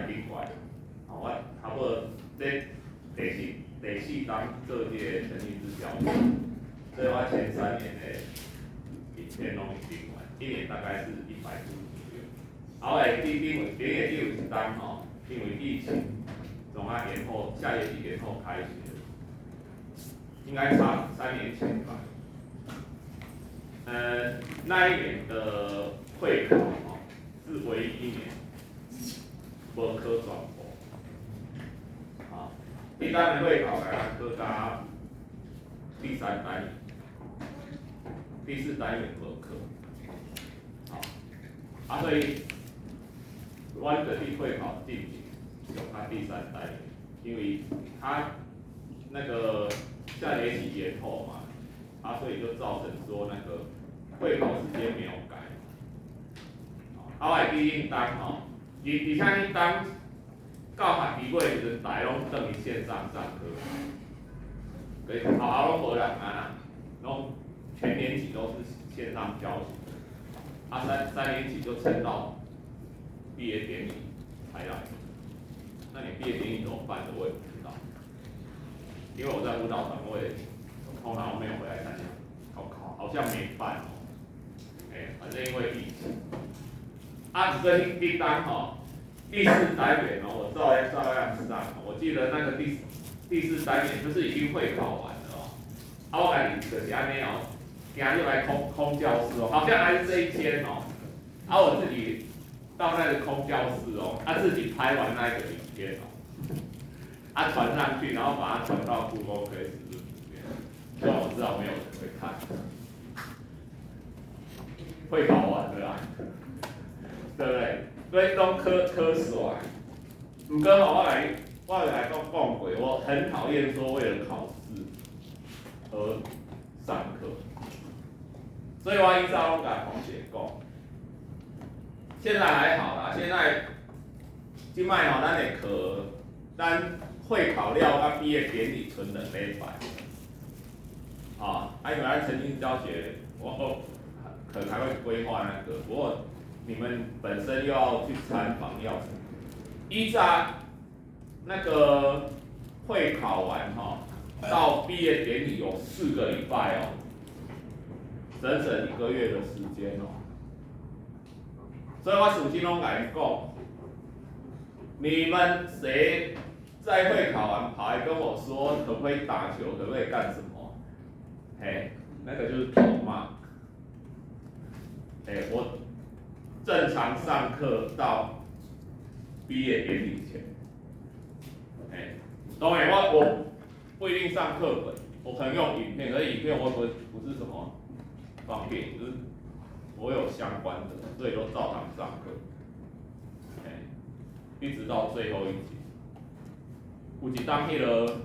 顶悬，吼，我差不多這第四冬做這個沉浸式教學，所以我前3年的影片攏已經完，一年大概是100部左右。啊，我會記因為頂下只有一冬吼，因為疫情，總啊延後，下學期延後開學，應該差3年前吧。那一年的會考吼，是唯一一年無考全部。啊，一般的會考來考到第三單元，第四單元無考。好，啊，所以，阮就佇會考進前上到第三單元，因為他那個下學期延後嘛，啊，所以就造成說那個會考時間沒有改。啊，我會記彼冬吼，而且彼冬到學期尾的時陣，大家攏轉去線上上課，所以學校攏無人啊，攏全年級都是線上教學，啊三年級就撐到畢業典禮才來，那你畢業典禮怎麼辦的，我也不知道，因為我在舞蹈團，我也通常沒有回來參加，好像沒辦哦，欸，反正因為疫情，啊，所以彼冬吼，第四單元哦，我照樣上，我記得那個第四單元就是已經會考完了哦，啊，我家己就是按呢哦，行入來空空教室哦，好像還是這一間哦，啊，我自己到那個空教室哦，啊，自己拍完那個影片哦，啊，傳上去，然後把它傳到 Google Classroom 裡面，雖然我知道沒有人會看，會考完了啊，對不對？所以攏考煞。毋過吼，我來講講過，我很討厭說為了考試而上課，所以我以早攏共同學講，現在還好啦，現在這擺吼，咱的課，咱會考了佮畢業典禮賰2禮拜，啊，啊，因為咱沉浸教學，我可能還會規劃那個，不過你們本身又要去參訪，要什麼？依照那個會考完哈，到畢業典禮有4個禮拜哦，整整一個月的時間哦。所以我首先攏共𪜶講，你們誰在會考完跑來跟我說可不可以打球，可不可以幹什麼？嘿，那個就是討罵。哎，我正常上課到畢業典禮前，哎，當然我不一定上課本，我可能用影片，可是影片我不是什麼方便，就是我有相關的，所以都照常上課，哎，一直到最後一節。有一當彼個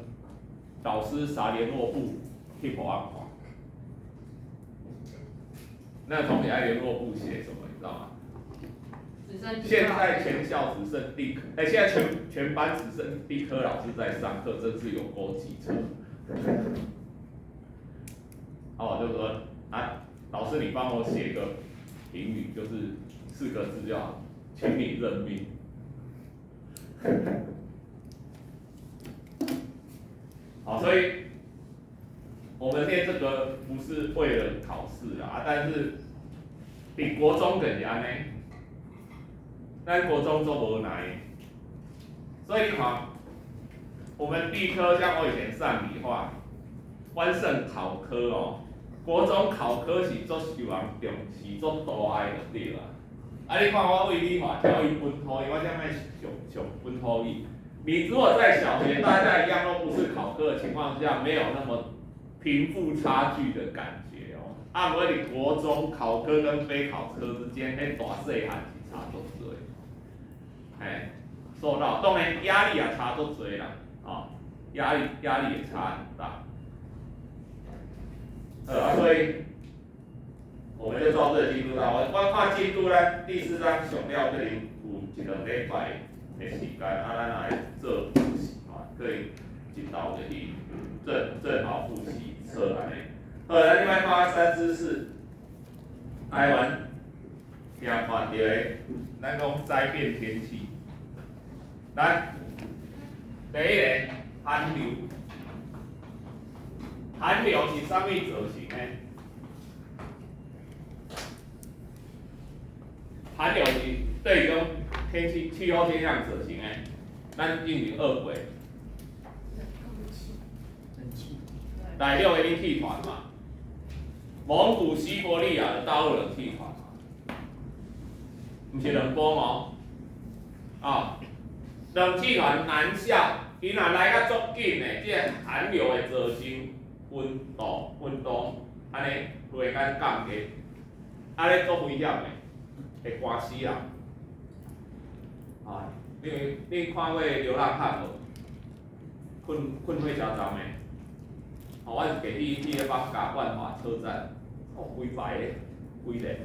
導師撒聯絡簿去予我看，那個同學在聯絡簿寫什麼，你知道嗎？現在全校只剩地科，哎，現在全班只剩地科老師在上課，真是有夠機車。哦，就說啊，老師你幫我寫個評語，就是四個字就好，請你認命。好，所以我們念這個不是為了考試啊，但是佇國中就是按呢。咱國中足無奈，所以你看，我們地科像我以前上理化，阮算考科哦，國中考科是足受人重視、足大愛就對啦。啊，你看我為理化調伊本土語，我啥物上上本土語。你如果在小學大家一樣都不是考科的情況下，沒有那麼貧富差距的感覺哦。啊，毋過佇國中考科跟非考科之間，彼大細漢是差足濟。哎，受到當然壓力也差足濟啦，啊，壓力也差很大。所以我們就照這個進度啦。我看進度咧，第四章上了可能有一兩禮拜的時間，啊，咱來做複習啊，可以一道就是正好複習一冊按呢。好，咱這擺看三知識，台灣常看著的，咱講災變天氣。來，第一个寒流，寒流是啥物造成的？寒流是對講天氣氣候現象造成的，咱進前學過。冷氣。大陸的冷氣團嘛，蒙古西伯利亞的大陸冷氣團嘛，毋是冷鋒哦，啊，冷氣團南下，伊若來較足緊的，這个寒流會造成溫度溫度按呢忽然間降低，按呢足危險的，會寒死人。啊，你看過流浪漢無？睏睏火車站的，吼，我是過去去彼北加萬華車站，哦，規排的，規列，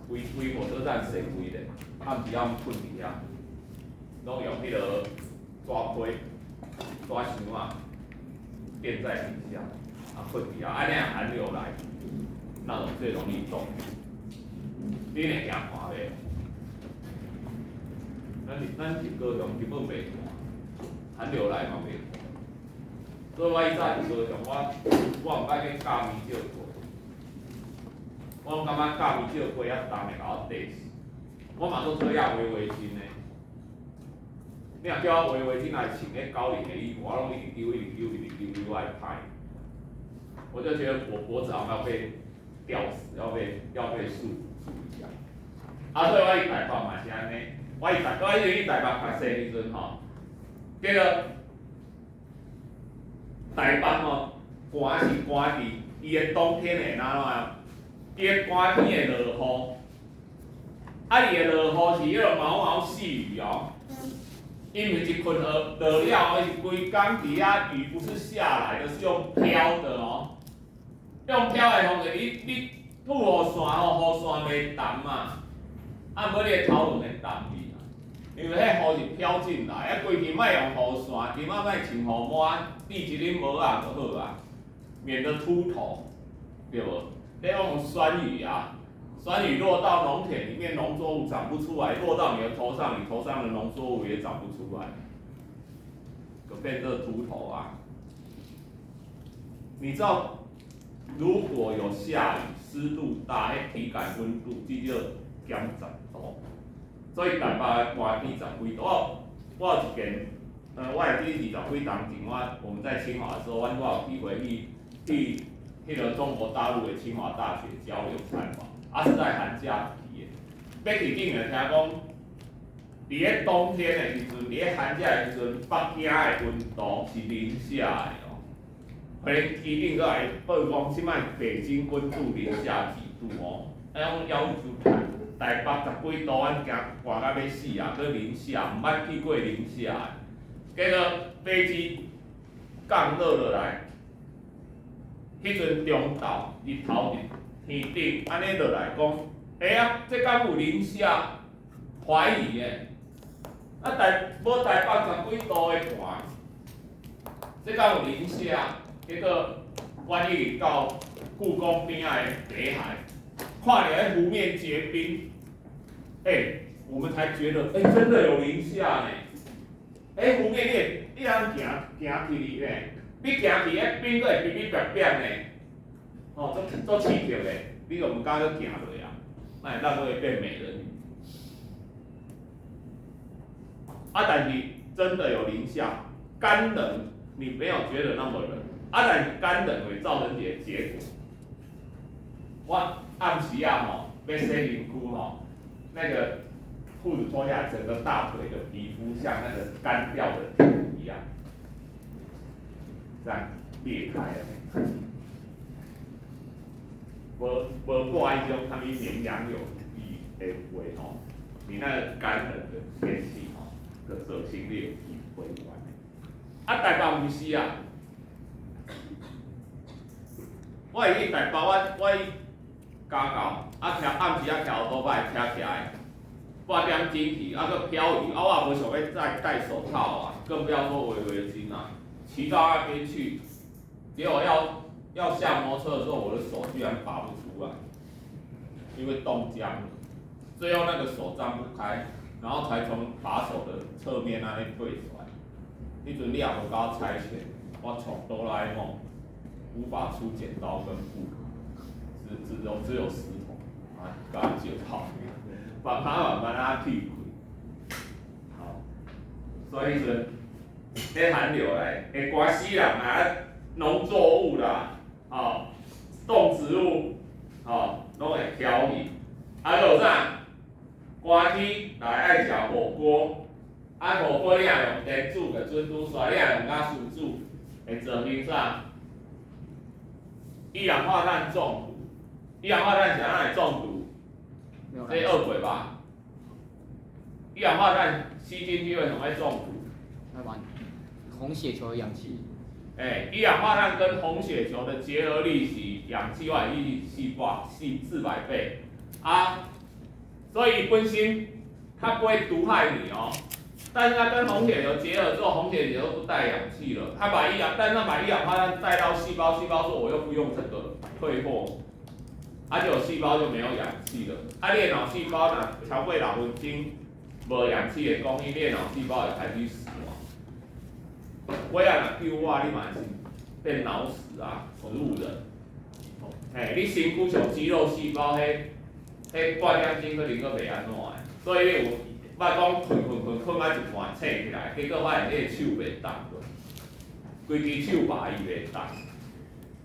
規規火車站踅規列，暗時仔睏佇遐，攏用彼个紙批、紙箱仔墊在底下，啊，睏佇遐，按呢寒流來，那種最容易凍。你會驚寒袂？咱是高雄根本袂寒，寒流來嘛袂寒。所以我以早佇高雄，我毋捌去咬面少過，我攏感覺咬面少過遐重會共我硩死。我嘛足討厭圍圍巾的。你若叫我圍圍巾來穿彼高領的衣服，我攏一直揪，一直揪，一直揪，揪愛歹。我就覺得我脖子好像要被吊死，要被束縛住一樣。啊，所以我佇台北嘛是按呢，我以前去台北讀冊時陣吼，結果台北吼寒是寒佇伊的冬天會按怎樣？伊的寒天會落雨，啊伊的落雨是彼个毛毛細雨哦，伊毋是一困落落了，伊是規工佇遐雨不是下來的，是用飄的哦。用飄的方式，你吐雨傘吼，雨傘袂澹嘛，啊，毋過你的頭毛會澹去啊，因為彼雨是飄進來，啊，規氣莫用雨傘，起碼莫穿雨帽，戴一頂帽仔就好啊，免得禿頭，對無？你用酸雨啊，酸雨落到農田裡面，農作物長不出來；落到你的頭上，你頭上的農作物也長不出來，就變這禿頭啊！你知道？如果有下雨，濕度大，彼體感溫度至少減10度，所以台北寒天十幾度。我有一件，我會記20幾冬前，我們在清華的時候，阮我有機會去彼个中國大陸的清華大學交流參訪，啊是在寒假去的。欲去竟然聽講，佇咧冬天的時陣，佇咧寒假的時陣，北京的溫度是零下的。飛機頂閣來報講，這擺北京溫度零下幾度哦，啊，講要求台北十幾度，阮驚寒甲欲死啊，閣零下，毋捌去過零下的。結果飛機降落落來，彼陣中晝日頭佇天頂，按呢落來講，欸啊，這敢有零下？懷疑的。啊台無台北十幾度的寒，這敢有零下？結果，阮一直到故宮邊仔的北海，看著彼湖面結冰，欸，我們才覺得，欸，真的有零下呢。欸，湖面你會，你通行行去呢？你行去，彼冰閣會嗶嗶癟癟呢。哦，足足刺激的，你就毋敢閣行落啊，那會咱會變美人魚。啊，但是真的有零下，乾冷，你沒有覺得那麼冷。啊，但是乾冷會造成一個結果。我暗時啊吼，欲洗身軀吼，那個褲子脫下來，整個大腿的皮膚像那個乾掉的鐵一樣，這樣裂開了。無無掛彼種啥物綿羊油的話吼，你那個乾冷的天氣吼，就造成你的皮膚完的。啊，台北毋是啊。我會去台北，我去家教，啊騎暗時啊騎歐多擺車起來，半點鐘去，啊閣飄雨，啊我也無想欲再戴手套啊，更不要說圍圍巾啊。騎到那邊去，結果要下摩托車的時候，我的手居然拔不出來，因為凍僵了。最後那個手張不開，然後才從把手的側面按呢退出來。彼陣你也無共我猜拳，我從哆啦 A 夢無法出剪刀跟布，只有石頭，啊，共我石頭，慢慢慢慢啊去開。好，所以彼陣，彼寒流來會寒死人啊！農作物啦，吼，動植物，吼，攏會飄去。啊，閣有啥？寒天來愛食火鍋，啊火鍋你若用電煮就準拄煞，你若用瓦斯煮，會造成啥？一氧化碳中毒。一氧化碳是按怎會中毒？這學過吧？一氧化碳吸進去為什麼會中毒？那把紅血球的氧氣。欸，一氧化碳跟紅血球的結合力是氧氣外一四百四四百倍啊，所以本身它不會毒害你哦，但是它跟紅血球結合之後，紅血球不帶氧氣了，它把一氧，但是它把一氧化碳帶到細胞，細胞說我又不用這個，退貨，啊就細胞就沒有氧氣了，啊你的腦細胞若超過6分鐘無氧氣的供應，你的腦細胞會開始死亡。尾仔若救我，你嘛是變腦死啊，植物人。嘿，你身軀上肌肉細胞，彼彼半點鐘可能閣袂按怎的，所以你有捌講睏睏睏睏到一半醒起來，結果發現你的手袂動，規支手麻伊袂動。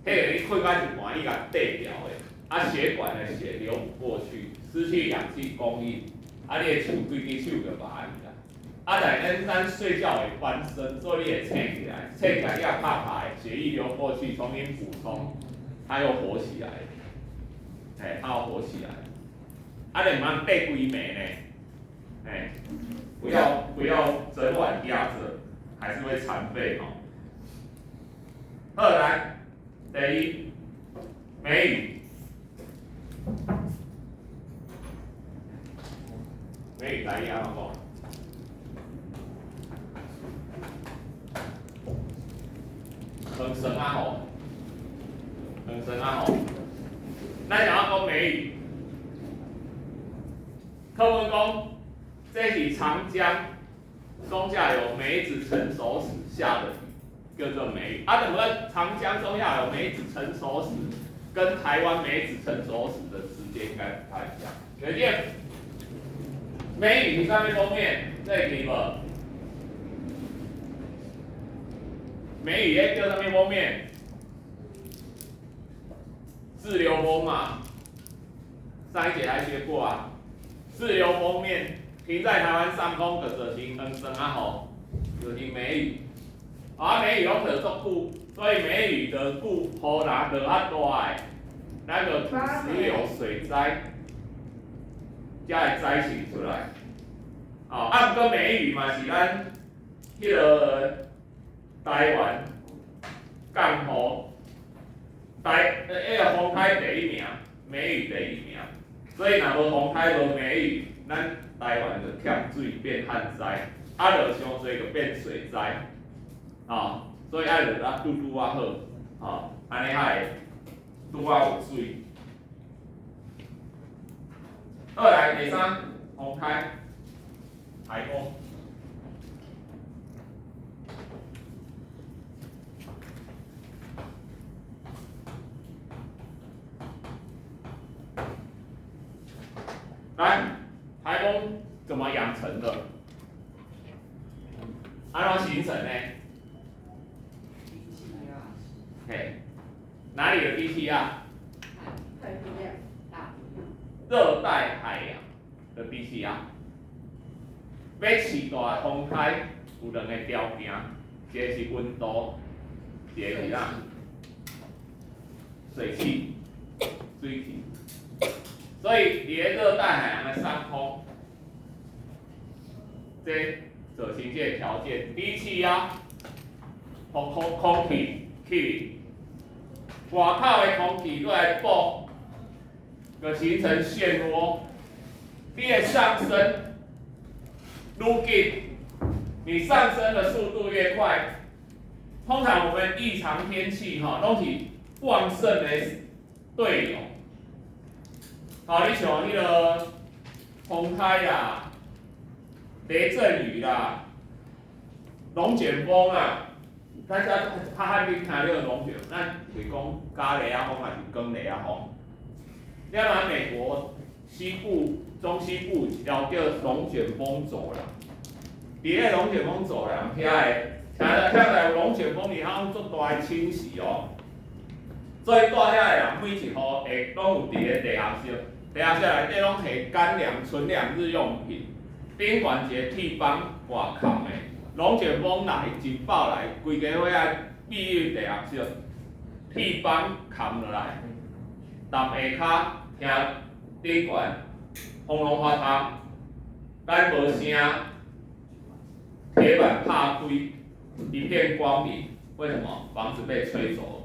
彼個你睏到一半，伊共綴掉的，啊血管的血流不過去，失去氧氣供應，啊你的手規支手就麻去啦。啊，但是咱睡覺會翻身，所以你會醒起來，醒起來你也拍拍，血液流過去，重新補充，它又活起來，嘿，它又活起來。啊，你毋通綴規暝呢，嘿，不要整晚壓著，還是會殘廢吼。好，來，第一，梅雨，梅雨台語按怎講？黃霜仔雨，黃霜仔雨。咱想要講梅雨，課文講，這是長江中下游梅子成熟時下的雨，叫做梅雨。啊，怎麼長江中下游梅子成熟時，跟台灣梅子成熟時的時間應該不太一樣。可見梅雨是啥物鋒面？這會記無？梅雨彼叫啥物鋒面？自流鋒嘛，上一節還學過啊。自流鋒面停在台灣上空，就造成黃霜仔雨，造成梅雨。啊，梅雨攏落足久，所以梅雨的久，雨若落較大的，咱就土石流水災，才會災情出來。哦，啊，毋過梅雨嘛是咱彼個台灣降雨，台彼個風颱第一名，梅雨第二名，所以若無風颱無梅雨，咱台灣就欠水變旱災，啊落傷濟就變水災，哦，所以愛落啊拄拄仔好，哦，按呢才會拄仔有水。好，來第三，風颱，颱風。來，颱風怎麼養成的？按怎形成呢？嘿，哪裡有低氣壓？太平洋大。熱帶海洋的低氣壓。欲飼大風颱有兩個條件，一個是溫度，一個是啥？水汽，水汽。所以，佇咧熱帶海洋的上空，這造成這個條件，低氣壓，予空氣去，外口的空氣閣來補，就形成漩渦。你的上升愈緊，你上升的速度越快。通常我們異常天氣吼，攏是旺盛的對流。吼，你像彼個風颱啦，雷陣雨啦，龍捲風啊，大家較罕去聽到龍捲，咱是講咖喱仔風還是光螺仔風？你知美國西部、中西部一條叫龍捲風走廊，佇咧龍捲風走廊遐個，聽聽來有龍捲風，伊遐足大的侵襲哦。所以住遐的人每一戶會攏有佇咧地下室，地下室內底攏提乾糧、存糧、日用品，頂懸一個鐵板外崁的，龍捲風來一爆來，規家伙仔避入地下室，鐵板崁落來，踮下跤聽頂懸轟隆發通，咱無聲，鐵板拍開，一片光明。為什麼？房子被吹走了。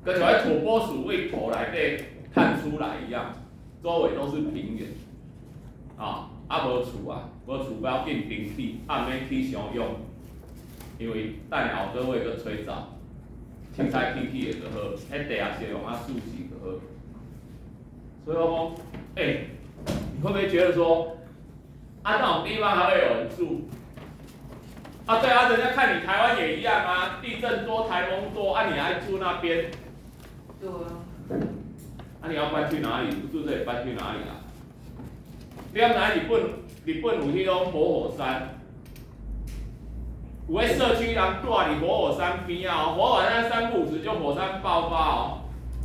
跟像彼土撥鼠為頭內底探出來一樣，周圍都是平原，啊，啊無厝啊，無厝不要緊，停起，啊毋免起傷勇，因為等下後個月閣吹走，凊彩起起的就好，彼地下室用啊舒適就好。所以我講，欸，你會不會覺得說，啊這種地方還會有人住？啊對啊，人家看你台灣也一樣啊，地震多，颱風多，啊你還住那邊？對啊。啊你要搬去哪裡？不住這裡搬去哪裡啊？你敢知日本，日本有彼種活火山，有的社區人住佇活火山邊仔哦，活火山三不五時就火山爆發哦，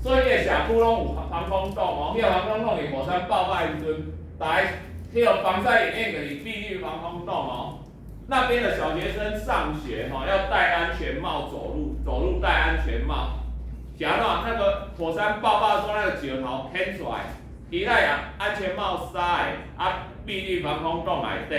所以你的社區攏有防空洞哦，彼個防空洞是火山爆發的時陣，大家彼個防災演練就是避雨防空洞哦。那邊的小學生上學吼，要戴安全帽走路，走路戴安全帽。是按怎？那個火山爆發的時候，那個石頭掀出來，伊愛用安全帽紗的，啊，避入防空洞內底。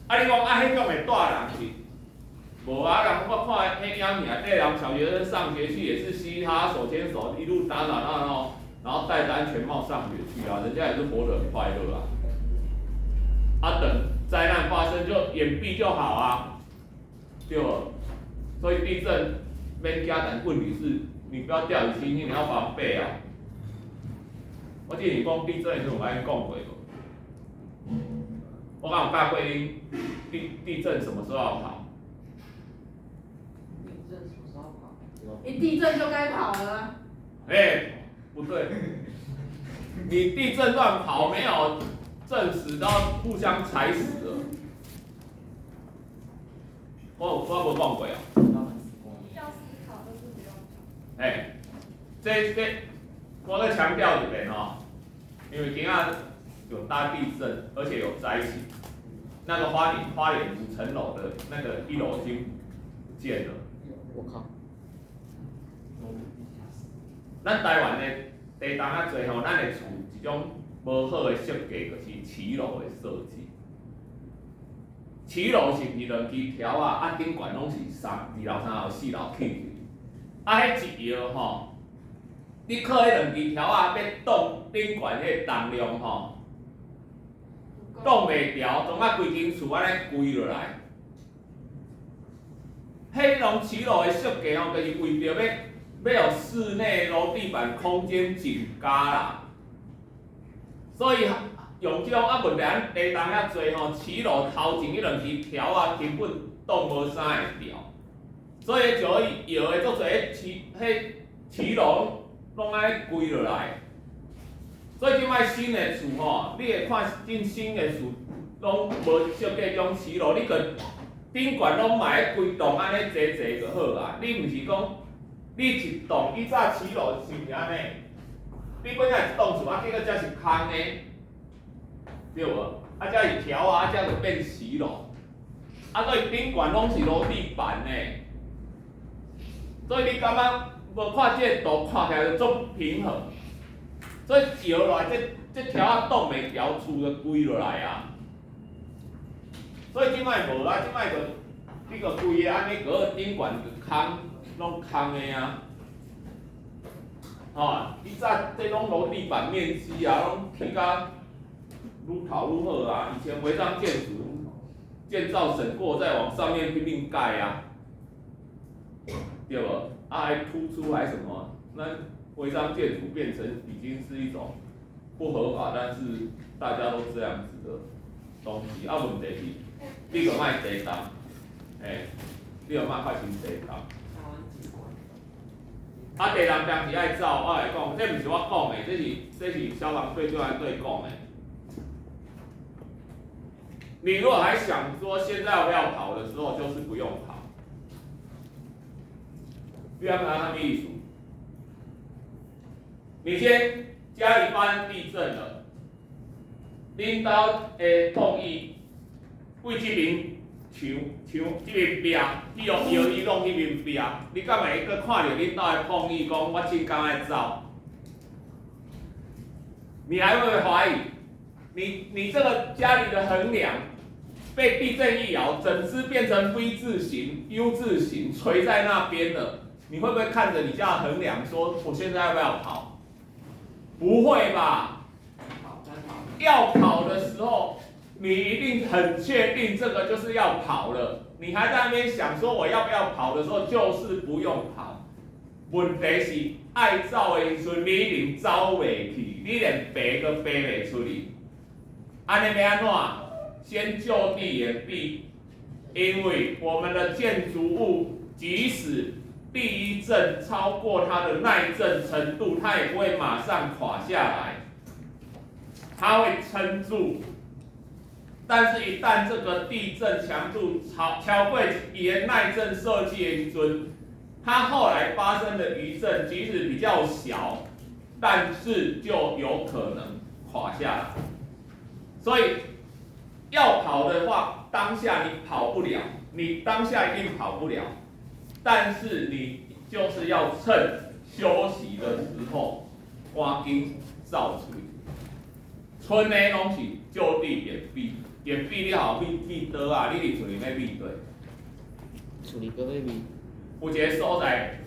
啊，你講啊，彼種會蹛人是？無啊，人我看彼影片內底人小學生上學去也是嘻哈，手牽手一路打打鬧鬧，然後戴著安全帽上學去啊，人家也是活得很快樂啊。啊，等災難發生就掩蔽就好啊，對無？所以地震免驚，但問題是，你不要掉以輕心，你要防備啊。我之前講地震的時陣有按呢講過無？我敢有教過恁地震什麼時候要跑？地震什麼時候跑？一地震就該跑了。欸，不對，你地震亂跑沒有證實，都互相踩死了。我無講過哦。要思考就是不用跑。欸，這我再強調一遍哦，因為今仔有大地震，而且有災情。那個花蓮五層樓的那個一樓已經不見了。我靠！咱台灣的地動較濟吼，咱的厝一種無好的設計，就是騎樓的設計。騎樓是毋是兩支柱仔，啊頂懸攏是2樓、3樓、4樓起去？啊，彼一搖吼，你靠彼兩支柱仔欲擋頂懸彼個重量吼，擋袂牢，當啊規間厝按呢規落來。彼種騎樓的設計吼，就是為著欲予室內樓地板空間增加啦。所以用這種啊問題，咱地動遐濟吼，騎樓頭前彼兩支柱仔根本擋無啥會牢，所以就伊搖的足濟，彼騎樓攏愛規落來。所以這擺新的厝吼，你會看進新的厝攏無設計這種騎樓，你個頂懸攏嘛愛規棟按呢齊齊就好啊。你毋是講你一棟以早騎樓是毋是按呢？你本來一棟厝啊，結果這是空的，對無？啊，這是柱仔，啊，這就變騎樓。啊，所以頂懸攏是樓地板呢。所以你感覺無看這個圖看起來就足平衡。所以搖落來，這柱仔擋袂牢，厝就規落來啊。所以這擺無啊，這擺就你個規个按呢，閣頂懸就空，攏空的啊。吼，以早這攏樓地板面積啊，攏起甲愈頭愈好啊。以前違章建築建造省過，再往上面拼命蓋啊，對無？啊，還突出還什麼？那違章建築變成已經是一種不合法，但是大家都這樣子的當時啊，問題是，你閣莫地動，嘿，你閣莫發生地動。啊，地動當時愛走，我來講，這毋是我講的，這是消防隊救援隊講的。你如果還想說現在要不要跑的時候，就是不用跑。你要知啥物意思？你先家裡發生地震了，恁兜的抗議為這邊牆牆這邊壁，去予搖椅攏彼邊壁，你敢會閣看著恁兜的抗議講我這工愛走？你還會不會懷疑？你這個家裡的橫梁被地震一搖，整隻變成 V 字形、U 字形垂在那邊了，你會不會看着你家的橫梁說我現在要不要跑？不會吧？要跑的時候，你一定很確定這個就是要跑了。你還在那邊想說我要不要跑的時候，就是不用跑。問題是愛走的時陣，你一定走袂去，你連爬都爬袂出去。按呢欲按怎？先就地掩蔽，因為我們的建築物即使第一震超過它的耐震程度，它也不會馬上垮下來，它會撐住。但是，一旦這個地震強度超過伊的耐震設計的時陣，它後來發生的餘震即使比較小，但是就有可能垮下來。所以要跑的話，當下你跑不了，你當下一定跑不了。但是你就是要趁休息的時候，趕緊走出去。賰的攏是就地掩蔽，掩蔽了後避避佗啊？你佇厝裡欲避佗？厝裡閣欲避。有一個所在，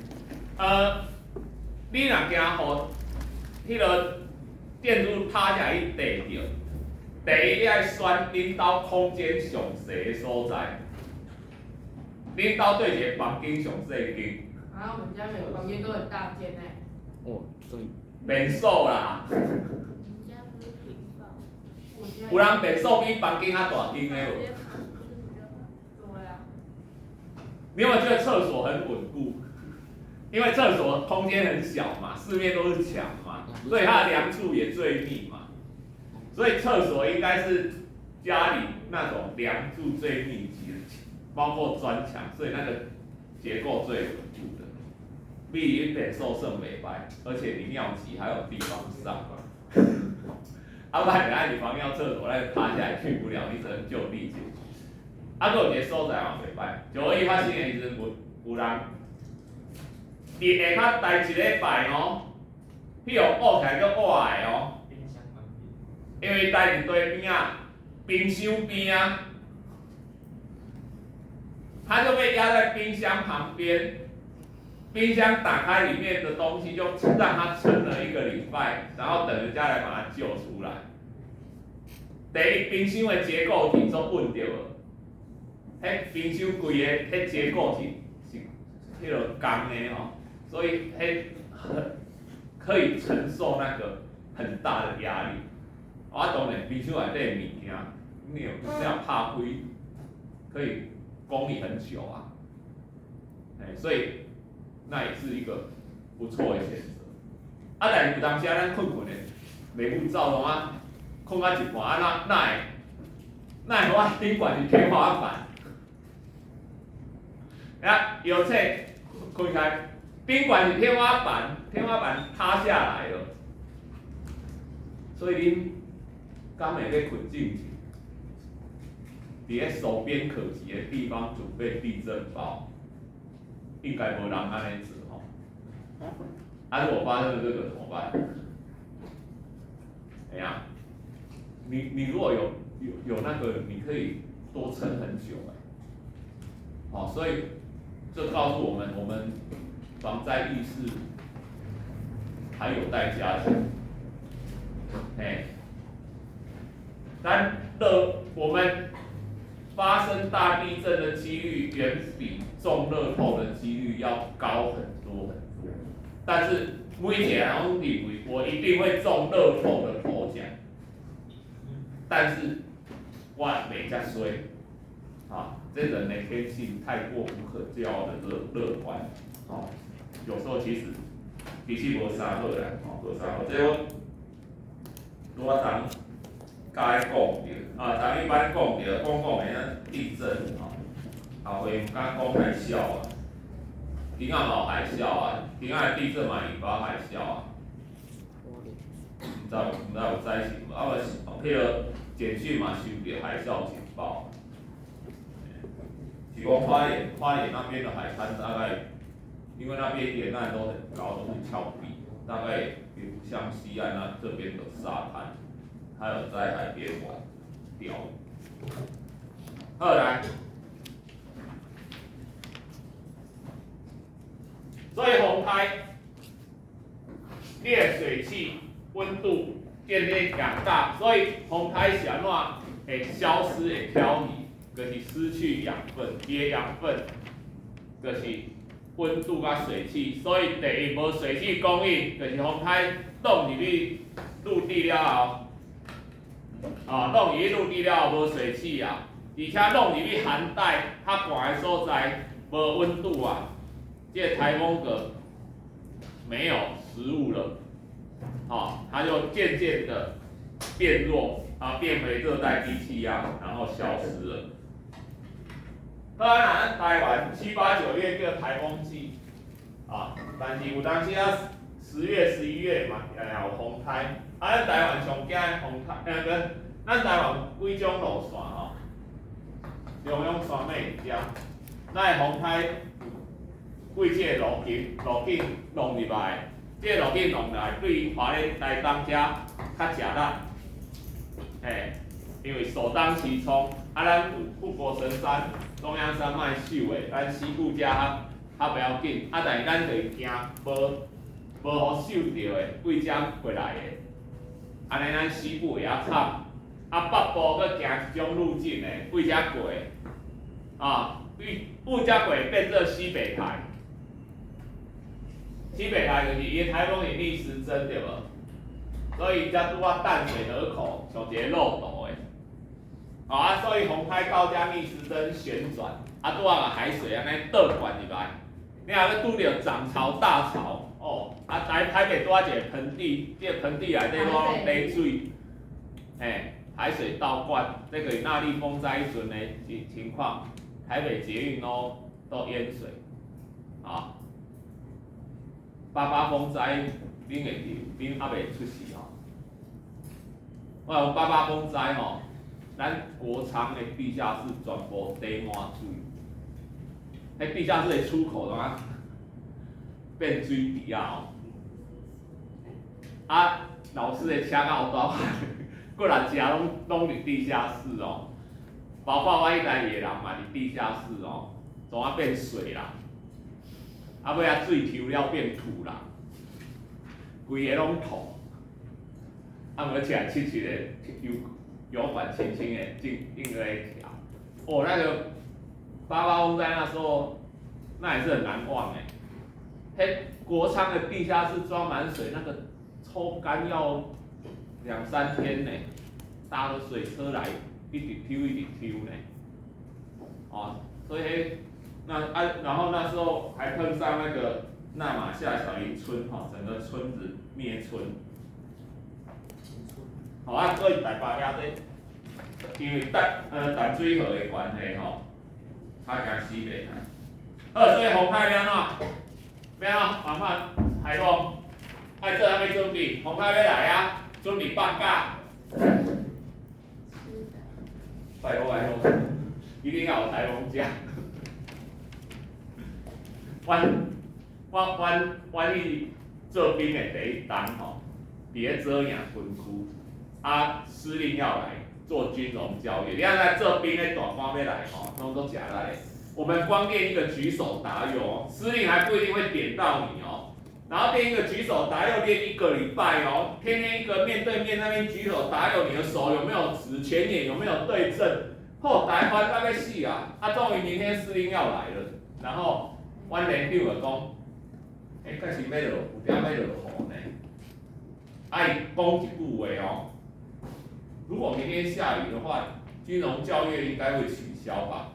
你若驚予彼個建築物塌下來去地著，第一你愛選恁兜空間上細的所在。恁兜佗一个房間上細間？啊，我們家每個房間都很大間呢。哦，對。便所啦。有人便所比房間較大間的無？對啊。你有沒有覺得廁所很穩固？因為廁所空間很小嘛，四面都是牆嘛，所以它的梁柱也最密嘛。所以廁所應該是家裡那種梁柱最密集的，包括磚牆，所以那個結構最穩固的。比你便所算袂䆀，而且你尿急還有地方上。啊，不然你愛防尿廁所，那趴下來去不了，你只能就地解決。啊，閣有一個所在嘛袂䆀，9·21發生的時陣有人佇下跤待一禮拜哦，彼予挖起來閣活的哦，因為待佇地邊仔，冰箱邊仔，他就被壓在冰箱旁邊，冰箱打開裡面的東西就讓他撐了一個禮拜，然後等人家來把他救出來。第一，冰箱的結構體足穩著了，彼冰箱規个彼結構體是彼落鋼的吼，所以彼很可以承受那個很大的壓力。我當然冰箱內底的物件，你有這樣拍開，可以供你很久啊。哎，所以那也是一個不錯的選擇。啊，但是有當時啊，咱睏睏的，袂赴走創啊，睏到一半啊，哪會予我頂懸是天花板？啊，搖醒開開，頂懸是天花板，天花板塌下來了。所以恁敢會欲睏進前，佇咧手邊可及的地方準備地震包，應該無人按呢做吼。啊，如果發生了這個怎麼辦？哎呀，你如果有那個，你可以多撐很久哎。好，所以這告訴我們，我們防災意識還有待加強。哎，但樂我們發生大地震的幾率遠比中樂透的幾率要高很多很多。但是每一個人攏認為我一定會中樂透的頭獎，但是我袂遮衰，啊，這人的天性太過無可救藥的樂觀，哦，有時候其實無啥好啦，哦，無啥好，這我拄仔昨共伊講著，啊，昨一般講著，講講的那地震，吼，後回毋敢講海嘯啊，今仔嘛有海嘯啊，今仔的地震嘛引發海嘯啊，毋知有災情無？啊，無彼个簡訊嘛收著海嘯警報，是講花蓮那邊的海灘大概，因為那邊沿岸都很高，都是峭壁，大概也不像西岸那這邊的沙灘，還有在海邊玩釣魚。好來，所以風颱熱水器溫度漸漸養大，所以風颱是按怎會消失、會飄移，就是失去養分，伊的養分就是溫度佮水汽，所以第一無水汽供應，就是風颱擋入去陸地了後，啊，擋入去陸地了後無水汽啊，而且擋入去寒帶較寒的所在無溫度啊，這個颱風就沒有食物了，哦，它就漸漸的變弱，啊，變回熱帶低氣壓，然後消失了。好啊，咱台灣七八九月叫颱風季，啊，但是有當時啊，10月、11月嘛也有風颱，啊，咱台灣上驚的風颱，呃，咱台灣幾種路線吼，中央山脈佇遮，咱的風颱對這個路徑弄入來，這個路徑弄來對花蓮、台東遮較食力，嘿，因為首當其衝，啊，咱有護國神山、中央山脈守的，咱西部遮較較袂要緊，啊，但是咱就是驚無予受著的，對遮過來的，按呢咱西部會較慘，啊，北部閣行一種路徑的，對遮過的，啊，對遮過變做西北台，西北台就是伊的颱風是逆時針對無？所以才拄仔淡水河口像一个漏斗的，啊，所以風颱到遮逆時針旋轉，啊，拄仔共海水按呢倒灌入來，你若欲拄著漲潮大潮，哦，啊台北拄仔一个盆地，這个盆地內底攏冷水，嘿，海水倒灌，這個納莉風災彼陣的情況，台北捷運都淹水，啊，八八風災，恁會記？恁猶未出世吼？我講八八風災吼，咱國昌的地下室全部擠滿水，彼地下室的出口怎啊變水池啊吼！啊，老師的車甲烏大過來食攏佇地下室哦，包括我彼台的人嘛佇地下室哦，怎啊變水啦？啊，尾仔水抽了變土啦，規个攏土。啊，毋過起來拭一个油管輕輕的進應該調。哦，那個八八風災那時候，那也是很難忘誒。彼國昌的地下室裝滿水，那個抽乾要兩三天呢，搭個水車來，一直抽一直抽呢。哦，所以那啊，然後那時候還碰上那個那瑪夏小林村吼，整個村子滅村。吼啊，所以台北遐這，因為淡水河的關係吼，較驚死袂。好，所以風颱欲按怎？欲按怎？慢慢台風，愛做啥物準備？風颱欲來啊，準備放假。拜託拜託，一定要有颱風假。阮去做兵的第一冬吼，佇咧左營分區。啊，司令要來做軍容教育，你看在做兵的大官欲來吼，攏總食力的。我們光練一個舉手答右，司令還不一定會點到你哦。然後練一個舉手答右，練一個禮拜哦，天天一個面對面那邊舉手答右，你的手有沒有直，前臉有沒有對正？後台煩到欲死啊！啊，終於明天司令要來了，然後阮連長就講，欸，確實欲落，有點欲落雨呢。啊，伊講一句話哦。如果明天下雨的話，金融教育應該會取消吧？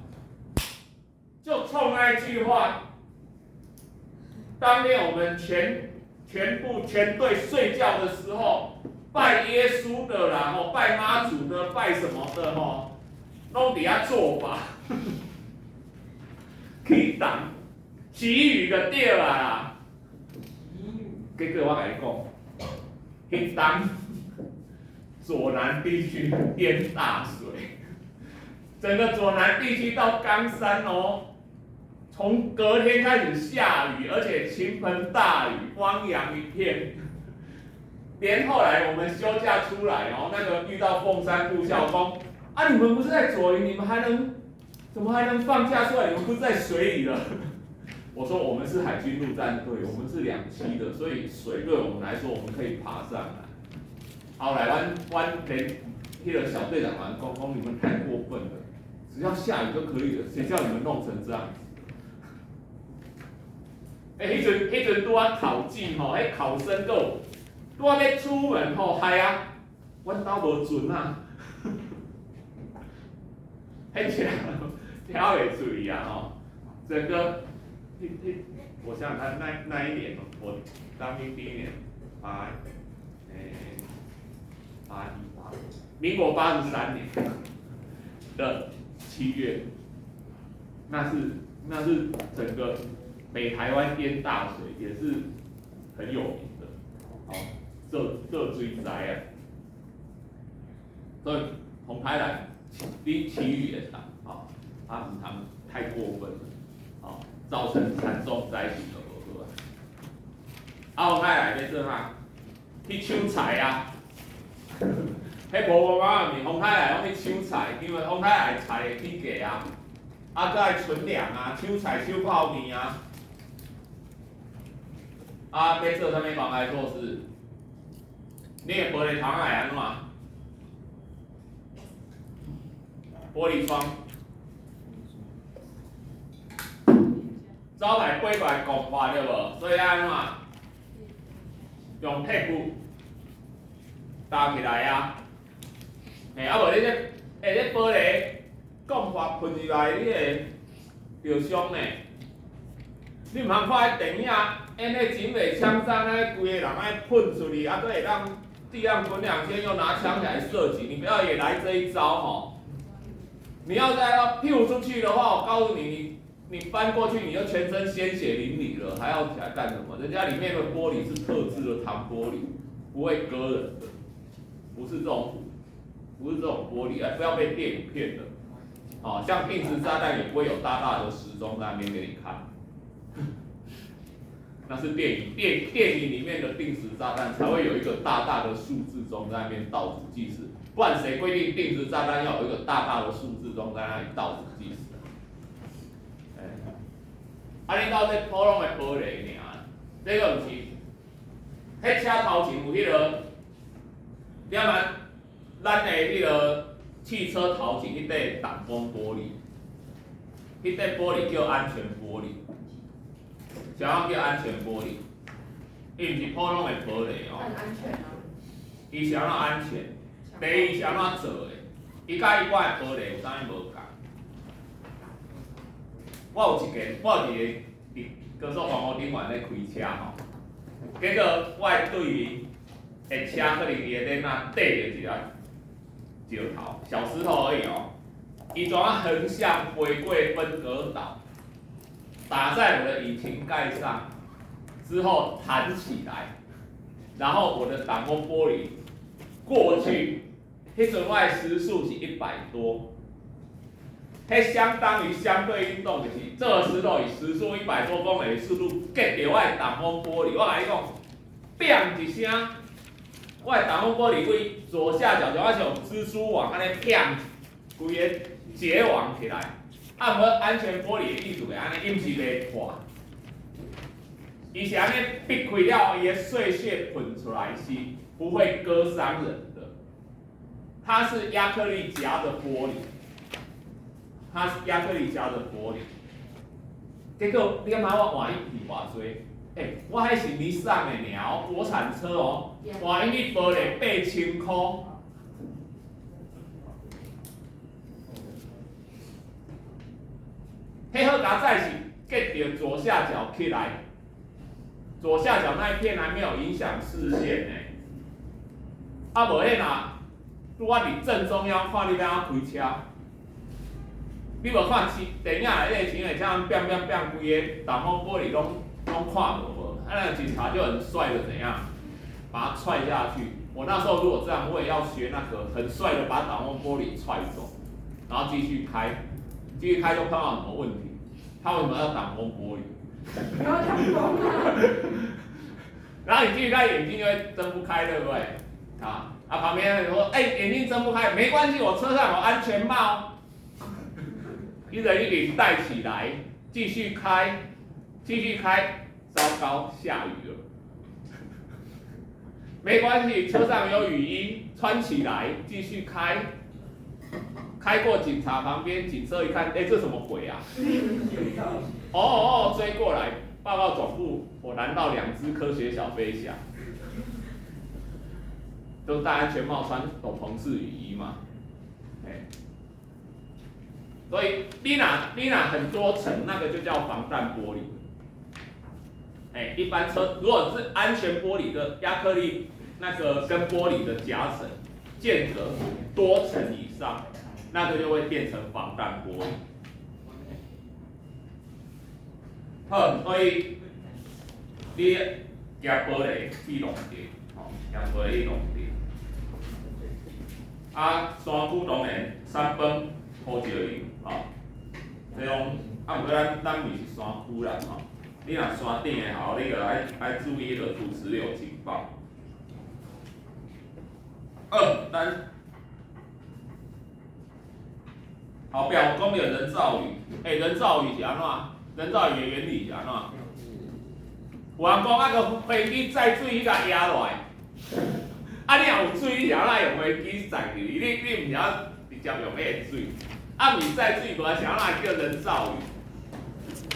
就衝那一句話，當天我們全部全隊睡覺的時候，拜耶穌的啦，吼，拜媽祖的，拜什麼的吼，攏佇遐做法，去擋祈雨就對啦啦。結果我共你講，彼冬左南地區淹大水，整個左南地區到岡山哦，從隔天開始下雨，而且傾盆大雨，汪洋一片。連後來我們休假出來哦，那個遇到鳳山副校工，啊，你們不是在左營，你們還能怎麼還能放假出來？你們不是在水裡了？我說我們是海軍陸戰隊，我們是2棲的，所以水對我們來說，我們可以爬上來。後來阮連彼個小隊長阮講講，你們太過分了，只要下雨就可以了，誰叫你們弄成這樣子？欸，彼陣拄仔考試吼，彼考生閣有拄仔欲出門吼，害啊，阮兜無船仔，彼車車袂出去啊吼，整個，彼彼，我想想看，那一年，我當兵第一年，8、欸、818，民國83年的7月，那是整個北台灣淹大水，也是很有名的，哦，做水災啊，所以洪泰來，你祈雨會當，哦，啊毋通太過分了，哦，造成慘重災情就無好啊。啊，洪泰來欲做啥？去搶菜啊！彼無媽媽咪洪泰來攏去搶菜，因為洪泰來菜會起價啊，啊，閣愛存糧啊，搶菜搶泡麵啊。啊，欲做啥物防災措施？你的玻璃窗會按怎？玻璃窗，招牌飛過來摃破對無？所以愛按怎？用鐵布搭起來啊！嘿，啊無你這，欸，這玻璃摃破噴入來，你會著傷呢。你毋通看彼電影，演彼警匪槍戰，按呢規个人按呢噴出去，啊，閣會當地上滾2圈，又拿槍起來射擊，你不要也來這一招吼。你要再要飄出去的話，我告訴你，你翻過去，你就全身鮮血淋漓了，還要起來幹什麼？人家裡面的玻璃是特製的糖玻璃，不會割人的，不是這種，不是這種玻璃，哎，不要被電影騙了。哦，像定時炸彈也不會有大大的時鐘在那邊給你看，那是電影裡面的定時炸彈才會有一個大大的數字鐘在那邊倒數計時，不然誰規定定時炸彈要有一個大大的數字鐘在那裡倒數計時？欸，啊，你到這普通的玻璃爾，這個毋是，彼車頭前有彼個，你仔問，咱的彼個汽車頭前彼塊擋風玻璃，彼塊玻璃叫安全玻璃，啥叫安全玻璃？伊毋是普通的玻璃哦。很安全啊。伊是按怎安全？第一，伊是按怎做的？伊佮一般的玻璃有啥物無仝？我有一個，我有一个佇高速公路頂懸咧開車吼，結果我的對面的車可能伊的輪仔綴著一个石頭，小石頭而已哦，伊怎啊橫向飛過分隔島，打在我的引擎蓋上，之後彈起來，然後我的擋風玻璃過去，彼陣我的時速是100多。彼相當於相對運動，就是這個石頭以時速100多公里的速度擊著我的擋風玻璃。我共你講，砰一聲，我的擋風玻璃位左下角就好像蜘蛛網按呢砰，規个結網起來。啊，毋過安全玻璃的意思會按呢，伊毋是袂破，伊是按呢逼開了，伊的碎屑噴出來是不會割傷人的。它是亞克力夾的玻璃。它是亞克力膠的玻璃，結果你感覺我換伊去偌濟？欸，我彼是尼桑的爾，國產車哦，換伊去玻璃8000箍。共载是隔著左下角起來，左下角那一片還沒有影響視線呢。啊，無彼若拄仔佇正中央看你欲按怎開車？你無看電影內底錢會這樣變變變，規个擋風玻璃攏攏看無無？啊，那個警察就很帥的怎樣，把它踹下去。我那時候如果這樣，我也要學那個很帥的把擋風玻璃踹走，然後繼續開，繼續開就碰到什麼問題？他為什麼要擋風玻璃？不要擋風啊！然後你繼續開，眼睛就會睜不開，對不對？啊啊！旁邊人說：“欸，眼睛睜不開，沒關係，我車上有安全帽。”一人一頂戴起來，繼續開，繼續開。糟糕，下雨了。沒關係，車上有雨衣，穿起來繼續開。開過警察旁邊，警車一看，欸，這什麼鬼啊？哦哦，追過來，報告總部，我攔到兩隻科學小飛俠，都戴安全帽，穿斗篷式雨衣嘛，欸，所以你若你若很多層，那個就叫防彈玻璃。欸，一般車如果是安全玻璃的亞克力，那個跟玻璃的夾層間隔多層以上，那個就會變成防彈玻璃。好，所以你夾玻璃去弄著，吼，夾玻璃去弄著。啊，山區當然山崩土石流，吼，這種啊，毋過咱咱毋是山區啦，吼。你若山頂的吼，你著愛愛注意彼個土石流警報。好，咱後壁有講著人造雨，欸，人造雨是按怎？人造雨的原理是按怎？有人講啊，個飛機載水去共壓落來，啊，你若有水，你是按怎用飛機載去？你你毋是按直接用彼个水？啊，毋是載水無，是按怎叫人造雨？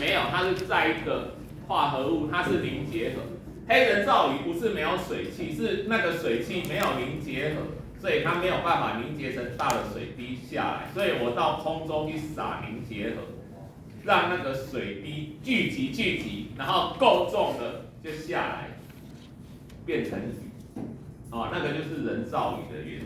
沒有，它是載一個化合物，它是凝結核。彼人造雨不是沒有水汽，是那個水汽沒有凝結核，所以它沒有辦法凝結成大的水滴下來。所以我到空中去撒凝結核，讓那個水滴聚集聚集，然後夠重了就下來，變成雨。哦，那個就是人造雨的原理。